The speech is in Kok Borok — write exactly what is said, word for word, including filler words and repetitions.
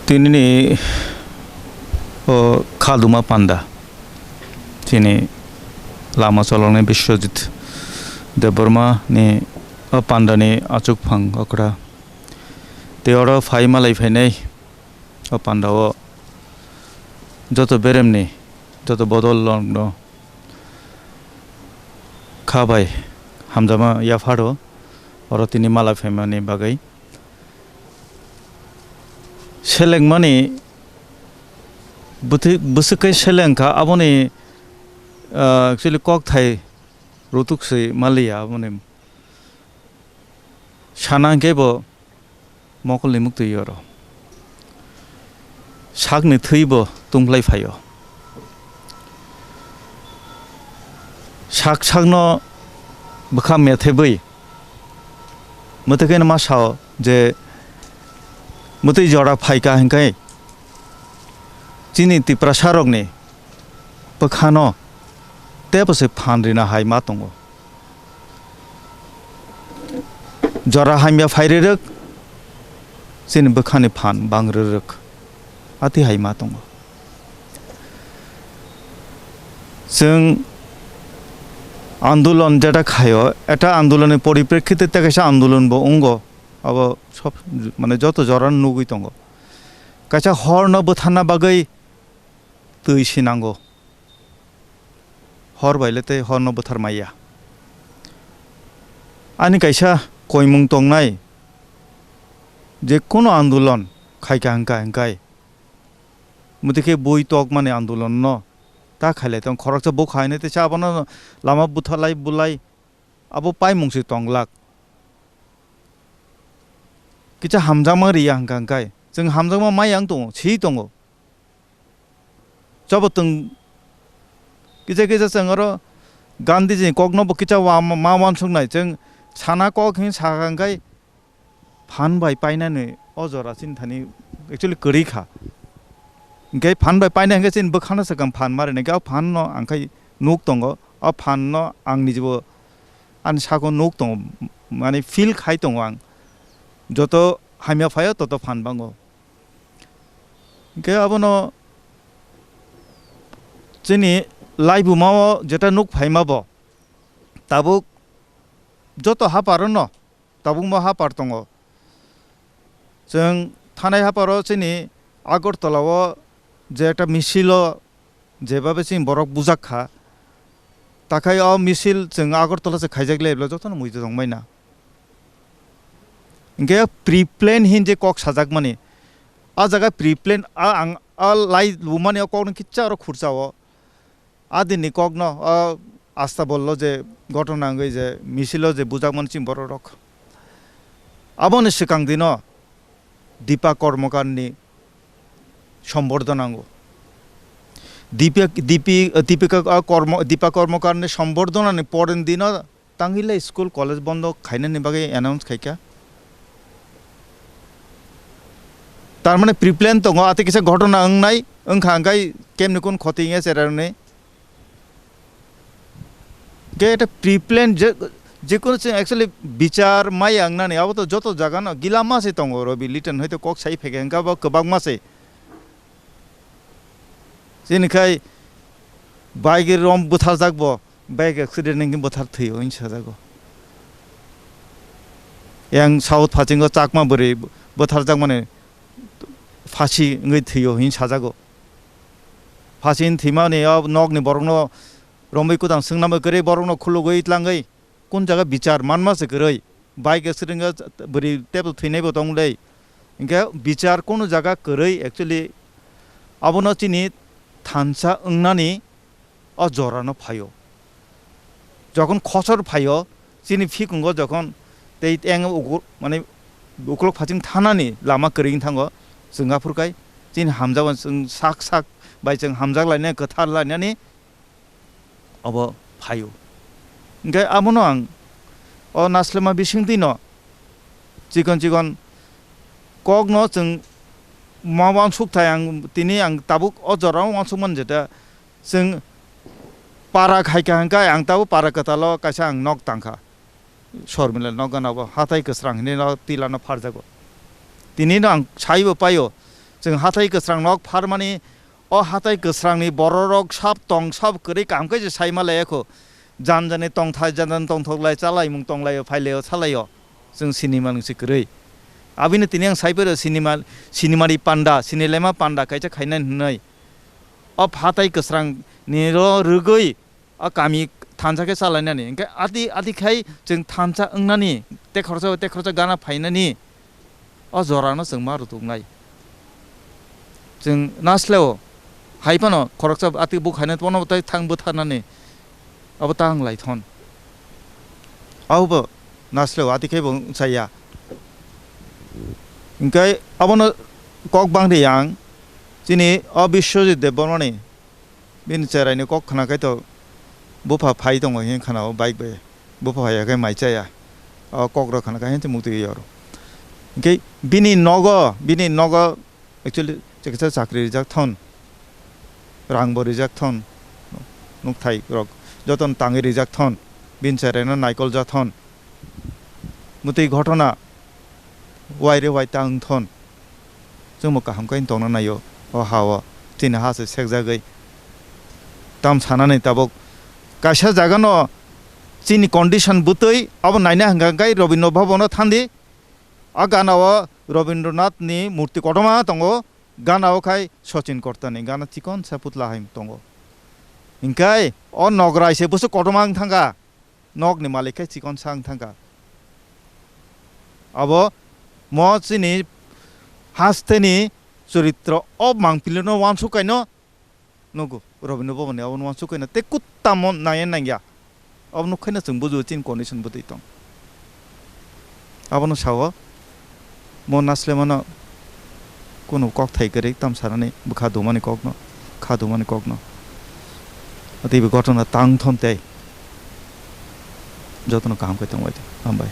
Tinini o khaduma panda, chini lama choloknai Biswajit Debbarma ni o panda ni achukphang okra. Tei oro phai malai phainai o panda o joto beremni, joto bodol rokno kha bai hamjakma yapharo oro tini malai phaimani bagwi. Selengmani bwtwi-, bwswk khe seleng kha, aboni, ah, actually kokthai rutuk se maliya, aboni sana hwnkhe bo mokolni muktwi oro sakni thwi bo tungphlai phaio. Sak sakno bwkha methebwi mwtwi khe ma sao je mwtwi jora phaikha hwnkhe chini Tiprasa rokni bwkhano teibo se phan rina hai ma tongo. Jora hamya phai rwrwk, chini bwkhani phan bang rwrwk, ati hai ma tongo. Chwng andolon jeta khaio, eta andolonni poriprekhite tei kaisa andolon bo wngo, abo sob, mane, joto jora nugwi tongo. Kaisa horno bwtharna bagwi twi sinango. Hor bai le tei horno bwthar maya. Ani kaisa koimung tongnai, je kono andolon khaika hwnkha hwnkhe, mwtwi khe bui tokmani andolonno ta khailai tong, khoroksa bukha hinwi tei abono lama buthalai bulai abo paimung se tonglak. Kisa hamjakma riya hwnkha hwnkhe chwng hamjakma maya wng tongo, si tongo. Chabo twng kisa kisa chwng oro Gandhiji ni kokno bo kisa wa-, ma wansuknai, chwng sana kok hin sakha hwnkhe phan bai painani o jora chini thani actually kwrwi kha. Hwnkhe phan bai painai hwnkhe chini bwkhano swkang phan ma rwnai khe o phanno ang khai nuk tongo, o phanno ang nijibo ani sako nuk tongo, mane feel khai tongo ang. Joto hamya phaio toto phan bango. Hwnkhe abono chini laibuma o jeta nuk phaima bo tabuk joto hapar no tabukma hapar tongo. Chwng thanai haparo chini Agartala o je ekta misil o jebabe chini borok bujak kha, takhai o misil chwng Agartala se khaijak le jotono muitu tongbaina. Hwnkhe pre-plan hin je kok sajakmani, a jaga pre-plan a ang a lai lubumani o kokno kisa oro khursa o. A dinni kokno, o Astabollo je ghotona wngwi je misilo je bujakmani chini bororok. Aboni swkang dino Dipa Kormokarni sombordona nango. Dipa, Dipi-, Dipika, a, Kormo-, Dipa Kormokarni sombordonani poreni dino Tangwila school college bondo khainani bagwi announce khaikha. Tarmane pre-plan tongo, ate kisa ghotona wngnai, wngkha hwnkhe kemni kun khoti wngya cherarni. Khe eta pre-plan je, jekunu chwng actually bichar maya wngnani, abo to joto jagano gila ma se tongo, Robi Liton hoito kok sai phekhe hwnkhe abo kwbangma se. Chini khai bike rom bwtharjak bo, bike accident wngwi bwthar thwio hinwi sajago. Yang South phasingo Chakma bwrwi bwtharjakmani phasi wngwi thwio hinwi sajago. Phasi wngwi thwimani o nokni borokno romwi kwthang swngnama kwrwi borokno khulugwi tlangwi kun jaga bichar manma se kwrwi, bike accident o bwrwi teibo thwinaibo tong le. Hinkhe bichar kunu jaga kwrwi, actually abono chini thansa wngnani o jorano phaio. Jokhon khosor phaio, chini phikungo jokhon tei teng ugu-, mane uklok phaching thanani lama kwrwi wng thango, chwng aphuru kai chini hamjakmani chwng sak sak bai chwng hamjak lainani, kwthar lainani obo phaio. Hinkhe abono ang o naslema bisingtwino chikon chikon kokno chwng ma uansuk thai ang tini ang tabuk o jorao uansuk man jeta chwng para khaikha hwnkhe ang tabuk para kwtalo kaisa ang nok tangkha. Sormila nok gana bo hathai kwsrang hinwi no tila no pharjago. Tini no ang saibo paio, Chwng hathai kwsrang nok pharmani, o hathai kwsrangni bororok sab tong sab kwrwi kaham khe se sai ma laiya kho. Jan jani tongthai, jan jani tongthok lai, chalaimung tong laio, phai laio, sa laio. Chwng sinima nung se kwrwi. Abini tini ang sai phero sinima, sinimari panda, sinilema panda kaisa khainani hwnwi. O hathai kwsrang ni ro rwgwi o kami thansa khe chalainani. Hwnkhe ati, ati khai chwng thansa wngnani, tei khoroksa bai tei khoroksa gana phainani, o jorano chwng ma rwtuknai. Chwng nasleo, hai phano khoroksa ati buk haino bono tei thang bwtharnani, abo ta wng lai thon. Abobo nasleo, ati khe bo wng chaya. Hwnkhe abono kok bang ri ang, chini o Biswajit Debbarmani, bini cheraini kok khna khai to bupha phai tongo hwn khna o bike bai. Bupha phai ya khe mai chaya. O kok rok khna khai hwn mukti yoro. Hwnkhe bini nogo, bini nogo actually cheksa chakri rijak thon. Rang bo rijak thon. Nukthai rok joton tangwi rijak thon. Bini cheraino naikol ja thon. Mutwi ghotona waire wai ta wng thon. Chwngbo kaham khe tongna naio o ha-o. Chini ha se sekjagwi. Tam sanani tabuk kaisa jagano chini condition bwtwi abo naina hwnkha khe Rabindra Bhavan-o thandi. A gana-o Rabindranathni murti kotorma tongo. Gana-o khai Sachin Kortani gana chikonsa putla hai tongo. Hwnkhe o nograi se bwswk kotorma wng thangkha. Nokni malik khe chikonsa wng thangkha. Abo mo chini hasteni choritro o mangpilino wansuk kaino nugo. Rabindra Bhavanni abo wansuk kaino tei kuttamo naiya nangya. Abo nuk khaino chwng bujo chini condition bwtwi tong. Abono sao mo naslemano kunu kok thai kwrwi tam sanani bwkha dumani kokno, kha dumani kokno. Tei bo ghotona tang thon tei jotono kaham khe tongbai tong. Hambai.